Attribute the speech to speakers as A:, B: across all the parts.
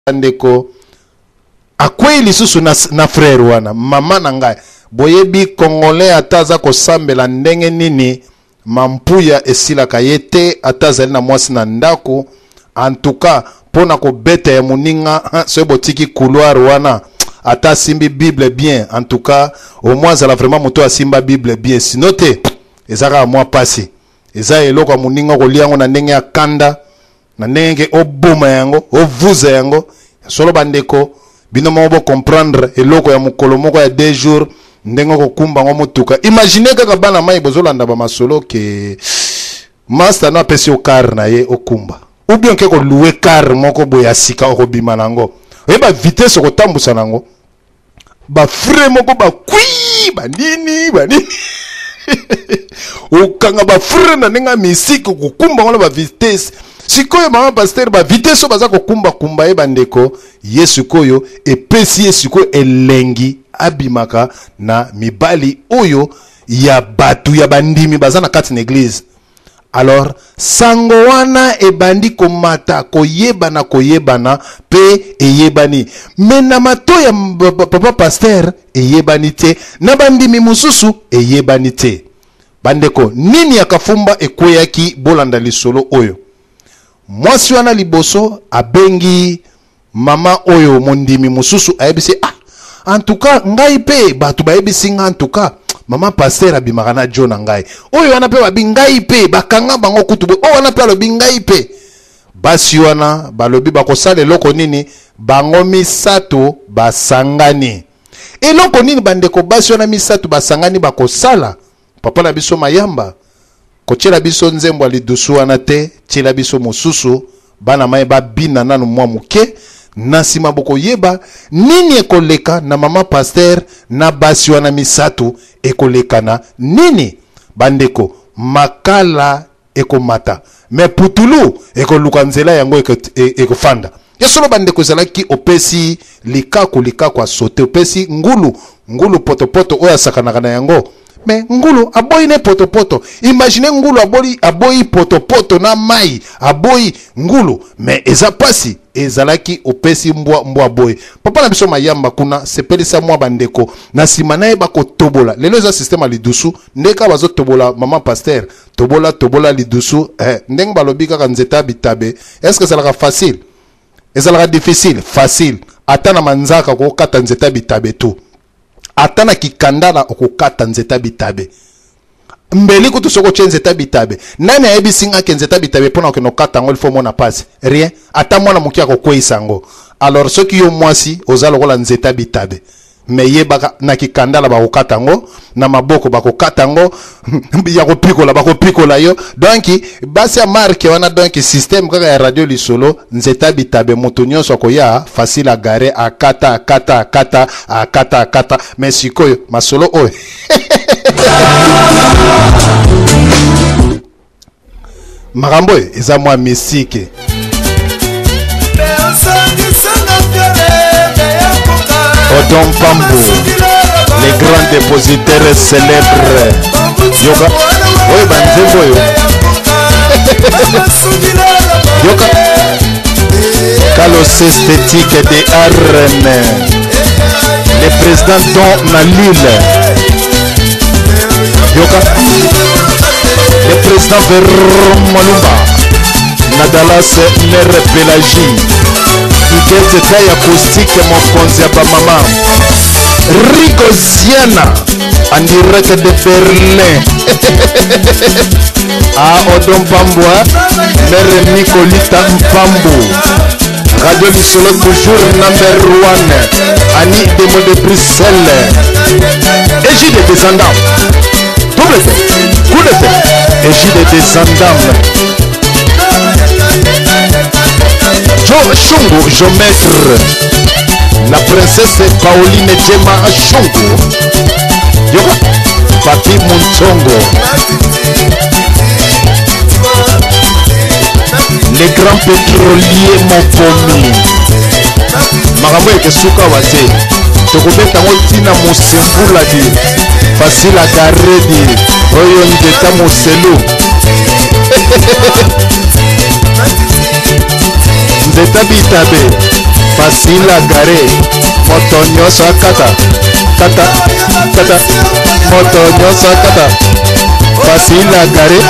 A: Bandeko, akwei lisusu na frère wana. Mama na ngai, boyebi Congolais, ata aza kosambela ndenge nini, mampuya esilaka ye te. Ata azali na mwasi na ndako, en tout cas mpo na kobeta ya moninga, soki botiki couloir wana, ata asimbi Bible bien, en tout cas au moins azala vraiment moto asimba Bible bien, sino te eza kaka mwa pasi. Eza eloko ya moninga kolia yango na ndenge ya kanda, na ndenge oboma yango, ovuza yango. Solo bandeko, bino moko bocomprendre eloko ya mokolo moko ya 2 jours, ndenge okokumba yango motuka. Imagine kaka, bana mai bozolanda bamasolo, ke master no apesi yo car na ye okumba, ou bien oke kolouer car moko boye ya sika, okobima nango, oyeba vitesse okotambusa nango, bafrein moko bakwi, banini banini, okanga bafrein na ndenge ya misike, kokumba ngo na bavitesse. Sikoyo mama pasteur, bavitesse oyo baza kokumbakumba ye, bandeko, ye sikoyo epesi ye sikoyo elengi, abimaka na mibali oyo ya bato ya bandimi baza na kati na église. Alors sango wana ebandi komata, koyebana, koyebana mpe eyebani, me na mato ya papa pasteur eyebani te, na bandimi mosusu eyebani te. Bandeko, nini ya kafumba ekweyaki? Bolanda lisolo oyo. Mwasi wana liboso abengi mama oyo mondimi mosusu, ayebisi: "Ah, en tout cas ngai mpe bato bayebisi nga, en tout cas mama pasteur abimaka na jo na ngai oyo wana." Mpe babi: "Ngai mpe bakanga bango kutu boye." Oyo wana mpe alobi: "Ngai mpe." Basi wana balobi bakosala eloko nini? Bango misato basangani. Eloko nini, bandeko, basi wana misato basangani bakosala? Papa na biso Mayamba, kotiela biso nzembo ya lidusu wana te, tiela biso mosusu. Bana mai babina nanu mwa moke, na nsima bokoyeba nini ekoleka na mama pasteur na basi wana misato. Ekolekana nini, bandeko? Makala ekomata, me putulu ekoluka nzela yango ekofanda. Ya solo bandeko, ezalaki opesi likaku, likaku asote, opesi ngulu, ngulu potopoto oyo asakanaka na yango, me ngulu aboyi ne potopoto. Imagine ngulu aboyi, aboyi potopoto na mai, aboyi ngulu, me eza pasi. Ezalaki opesi mbwa, mbwa aboyi. Papa na biso Mayamba kuna, sepelisa mwa bandeko, na nsima nayeba kotobola. Lelo eza système ya lidusu nde kaka bazotobola mama pasteur. Tobola, tobola lidusu, ndenge balobi kaka nzete ya bitabe. Est-ce ezalaka facile? Ezalaka difficile? Facile. Ata na manzaka okokata nzete ya bitabe tu, ata na kikandala okokata nzete ya bitabe, mbeli kutu soki otie nzete ya bitabe. Nani ayebisi nga ke nzete ya bitabe, mpona okende okata yango, il faut mona pasi? Rien, ata mwana moke akokweyisa yango. Alors soki yo mwasi oza lokola nzete ya bitabe, me yebaka na kikandala bakokata yango, na maboko bakokata yango, ya kopikola bakopikola yo. Donc basi ya marke wana, donc système kaka ya Radio Lisolo, nzete ya bitabe, moto nyonso akoya facile, agare, akata, akata, akata, akata, akata. Me sikoyo masolo oyo, makambo oyo eza mwa misike. Odon Pambu, les grands dépositaires célèbres. Yoka oyo banzembo oyo, yoka Kalos esthétique de Arène, le président Don na Lille, yoka le président Veron Malumba na Dallas, mère Pélagie Igete tai acoustique, mokonzi ya bamama Rigoziana en direct de Berlin. Ah, Odon Pambwa, mère Nicolita Mpambu, Radio Lisolo toujours number one. Annie Demo de Bruxelles, Égide Descendant, double T, coup de T, Égide Descendant, Joe Chungu, géomètre, la princesse Pauline Djema Chungu, yoka Papi Muntongo, les grands pétroliers Mokomi. Makambo ekesuka wa te, tokobeta yango ntina mosembula di facile agaredi oyo nzeta moselu, nzeta bitabe. Facile à garer. Moto nyonso akata. Kata, kata. Moto nyonso akata. Facile à garer.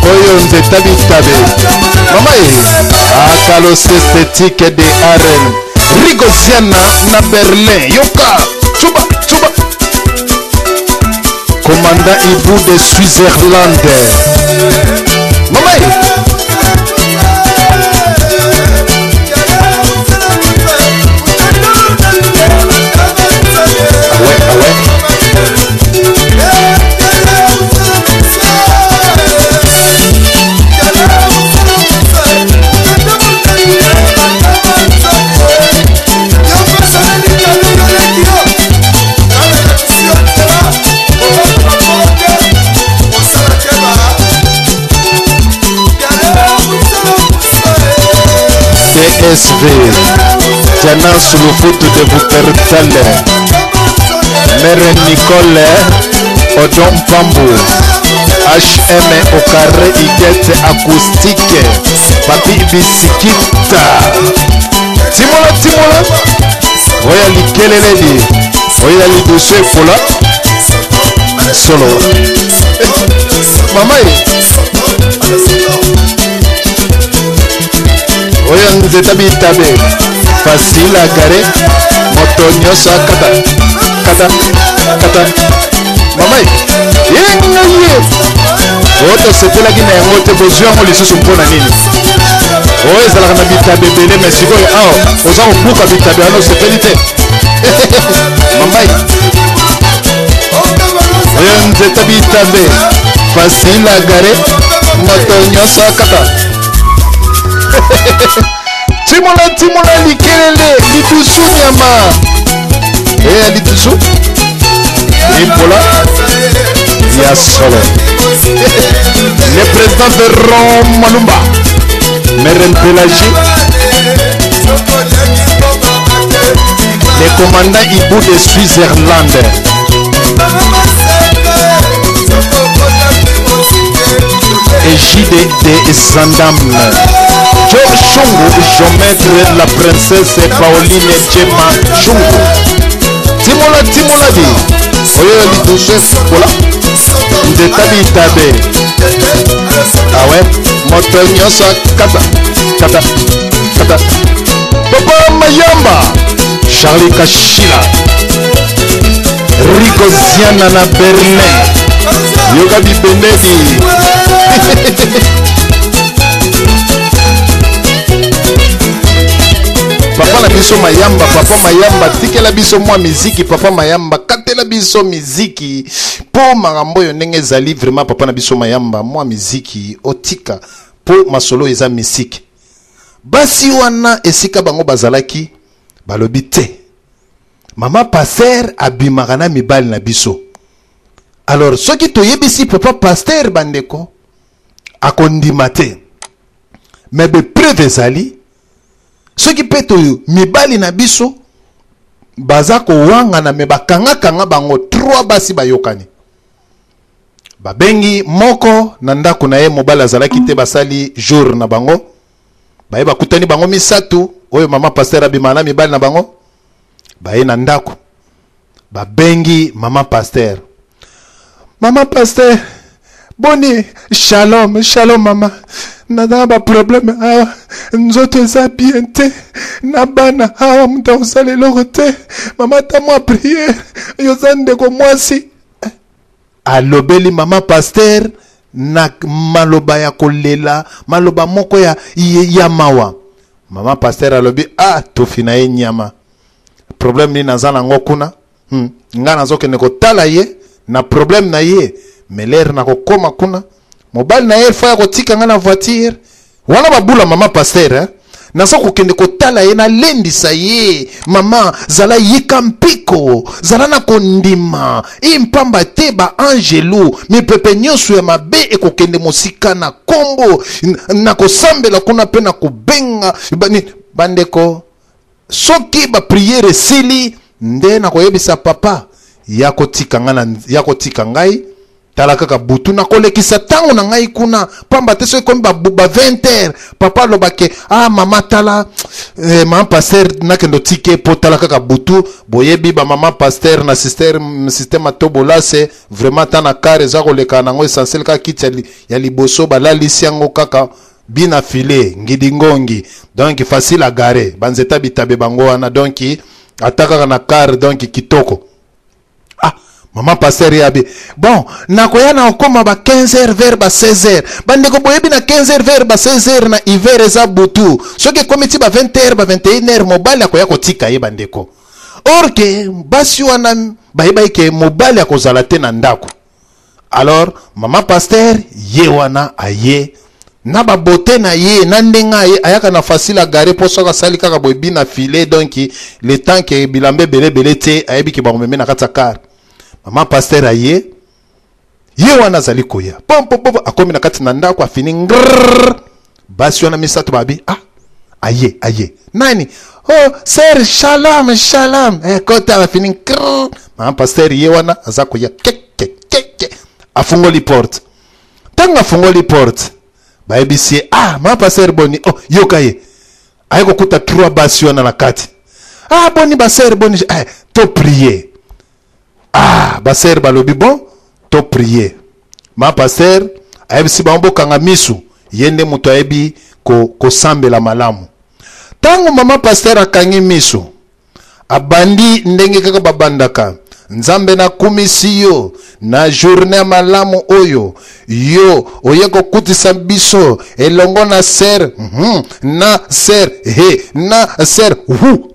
A: Oyo nzeta bitabe. Mama ye. Akalos esthétique de Arène. Rigosiana na Berlin. Yoka. Tsuba, tsuba. Commandant Ibu de Switzerland. Mama ye. Ah ouais, ah ouais. TSV Diana Sulufutu de Wuppertal Mère Nicole Odon Pambu HM au carré Iguette acoustique Papi Bisikita Timola Timola Oya likeleledi Oya lidusu epola Solo Mama ye Oyo nzeta bitabe Facile à garer Moto nyonso akata Kata Kata Mama ye Yenga ye oyo tosepelaki na yango te bozwi yango lisusu mpo na nini oyo ezalaka na bitabe ebele me sikoyo awa oza kobuka bitabe wana osepeli te mamai oyo nzeta bitabe facile à garer moto nyonso akata timola timola likelele lidusu nyama eya lidusu lipola ya solo le président Veron Malumba Meren Pélagie le commandant Ibu de Switzerland et JD de Zandam. Joe Chungu, géomètre la princesse Pauline Djema Chungu. Timola Timola di. Oyo lidusu efukola. Nzeta bitabe. Ah ouais, moto nyonso kata kata kata. Papa Mayamba, Charlie Kashila. Rigoziana na Berlin. Yoka bibendedi. Papa na biso Mayamba, papa Mayamba, tikela biso mwa miziki, papa Mayamba, katela biso miziki. Po makambo oyo ndenge ezali vraiment papa na biso Mayamba, mwa miziki otika po masolo eza misiki. Basi wana esika bango bazalaki balobi te. Mama pasteur abimaka na mibali na biso. Alors soki toyebisi papa pasteur bandeko akondima te. Mais be preuve ezali soki pe to mibali na biso baza kowangana me bakangakanga bango trois basi bayokani. Babengi moko na ndako na ye mobali azalaki te basali jour na bango. Baye bakutani bango misato oyo mama pasteur abima na mibali na bango baye na ndako babengi mama pasteur. Mama pasteur boni shalom shalom mama naza na ba problème awa nzoto eza bien te na bana awa moto akosala eloko te mama ata mwa priere yo oza ndeko mwasi alobeli mama pasteur na maloba ya kolela maloba moko ya, ya mawa mama pasteur alobi ah tofi na ye nyama problème nini naza nango kuna Nga nazokende kotala ye na problème na ye mais l'heure nakokoma kuna mobali na ye fa ya kotika nga na voiture wana babula mama pasteur hein? Naza kokende kotala ye nalendisa ye mama zala yika mpiko zala na kondima i mpamba te ba angelu mipepe nyonso ya mabe ekokende mosika na kombo na kosambela kuna mpe na kobenga bandeko Soki ba prière esili nde nakoyebisa papa ya kotika ngai na ya kotika ngai Tala kaka butu nakolekisa ntango na ngai kuna, pamba te soki ekomi ba 20 heures, papa aloba ke ah mama tala eh, mama pasteur nakende otike po tala kaka butu. Boyebi ba mama pasteur na système atobolase vraiment ta na car eza koleka nango essentiel kaka kiti ya liboso balalisi yango kaka bina filet ngidingongi, donc facile à garer, banzeta bitabe bango wana, donc ata kaka na car, donc kitoko. Ah, mama pasteur yabi bon nakoya na okoma ba 15 heures vers ba 16 heures. Bandeko boyebi na 15 heures vers ba 16 heures na hiver eza butu, soki ekomi ti ba 20 heures ba 21 heures mobali akoya kotika ye bandeko. Or ke basi wana bayebaki ke mobali akozala te na ndako. Alors mama pasteur ye wana aye na babote na ye na ndenge aye ayaka na facile à garer, mpo soki asali kaka boye bina filet, donc le temps ke bilamba ebele ebele te, ayebi ke bakomeme na kati ya car. Mama pasteur aye, ye wana azali koya pompopopo, akomi na kati na ndako, afini ngrrr. Basi wana misato babi ah aye aye nani? Oh sœur, shalom shalom. Eh, kota. Afini ngrrr. Mama pasteur ye wana aza koya keke keke, afungoli porte. Ntango afungoli porte, bayebisi ye ah mama pasteur boni? Oh yoka ye aye kokuta trois basi wana na kati. Ah boni basœur, boni? Eh, to prier. Ah basœur balobi bon to prier. Ma pasteur ayebisi bango bokanga misu, ye nde moto ayebi kosambela malamu. Ntango mama pasteur akangi misu, abandi ndenge kaka babandaka: Nzambe, nakumisi yo na journée ya malamu oyo yo oye kokutisa biso elongo na sœur na sœur he na sœur hu.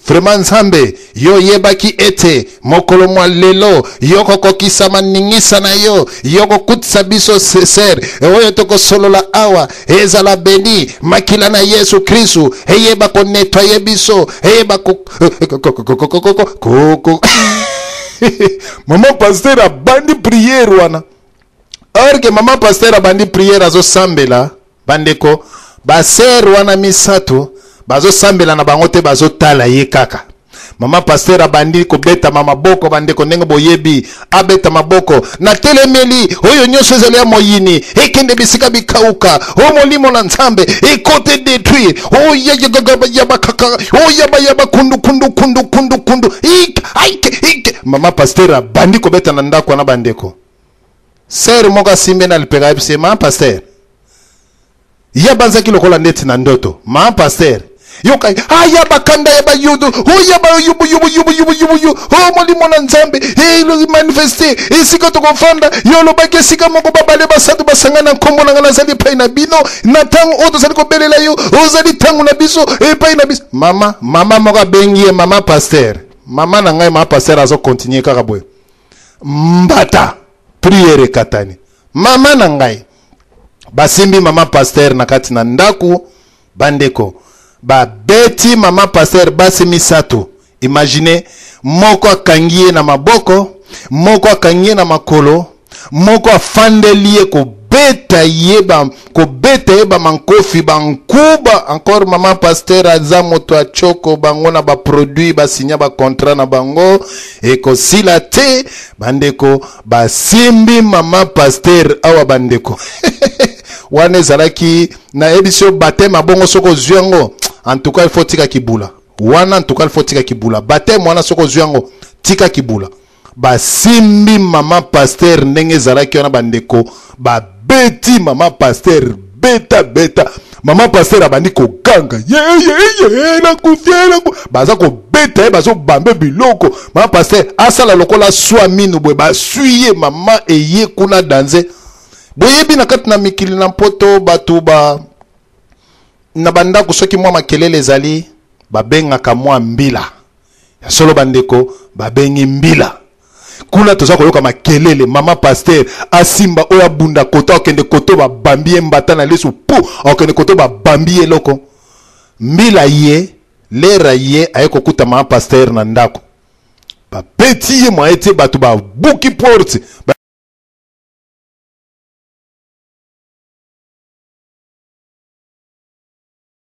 A: Vraiment Nzambe, yo oyebaki ete mokolo mwa lelo yo kokokisa maningisa na yo, yo kokutisa biso sœur oyo tokosolola awa. Ezala béni, makila na Yesu Kristu eyeba konettoyer biso, eyeba ko Mama pasteur abandi prière wana. Or ke mama pasteur abandi prière, azosambela bandeko, basœur wana misato bazosambela na bango te, bazotala ye kaka. Mama pasteur abandi kobetama maboko bandeko, ndenge boyebi abeta maboko natelemeli oyo nyonso ezali ya moyini, ekende bisika bikauka, o molimo na Nzambe ekote détruire oyayabakaka oyabayaba kundu kundu kundu kundu kundu ik aike ike. Mama pasteur abandi kobeta na ndako wana bandeko. Sœur moko asimbi na lipeka, ayebisi ye mama pasteur ye abanzaki lokola ndeti na ndoto. Mama pasteur yoka aya bakanda ya bayudu oya bayubu yubu yubu yubu yubu yu o molimo na Nzambe manifeste esika tokofanda. Yo olobaki esika moko babale basato basanga na nkombo na ngai, nazali epai na bino. Na ntango oyo tozali kobelela yo, ozali ntango na biso epai na biso. Mama mama moko abengi ye mama pasteur. Mama na ngai, mama pasteur azocontinuer kaka boye, mbata prière ekatani. Mama na ngai, basimbi mama pasteur na kati na ndako bandeko, babeti mama pasteur basi misato. Imagine, moko akangi ye na maboko, moko akangi ye na makolo, moko afandeli ye kobeta ye ba kobeta ye bamankofi bankuba. Encore mama pasteur aza moto achoko bango na baproduit, basinya bacontrat na bango ekosila te bandeko. Basimbi mama pasteur awa bandeko. Wana ezalaki nayebisi yo baptême abongo. Soki ozwi yango, en tout cas il faut tika kibula wana, en tout cas il faut tika kibula. Baptême wana, soki ozwi yango, tika kibula. Basimbi mama pasteur ndenge ezalaki wana bandeko, babeti mama pasteur, beta beta. Mama pasteur abandi koganga ye ye ye, nakufi naku. Baza kobeta ye, bazobambe biloko. Mama pasteur asala lokola swa minu boye, baswi ye. Mama eye kuna danze. Boyebi na kati na mikili na Mpoto, bato ba na bandako, soki mwa makelele ezali, babengaka mwa mbila ya solo bandeko, babengi mbila kuna. Toza koyoka makelele, mama pasteur asimba oyo abunda koto, akende koto, babambi ye mbata na lisu pu, akende koto, babambi ye eloko. Mbila ye lera ye aye kokuta mama pasteur na ndako, babeti ye mwa ete bato babuki porte ba.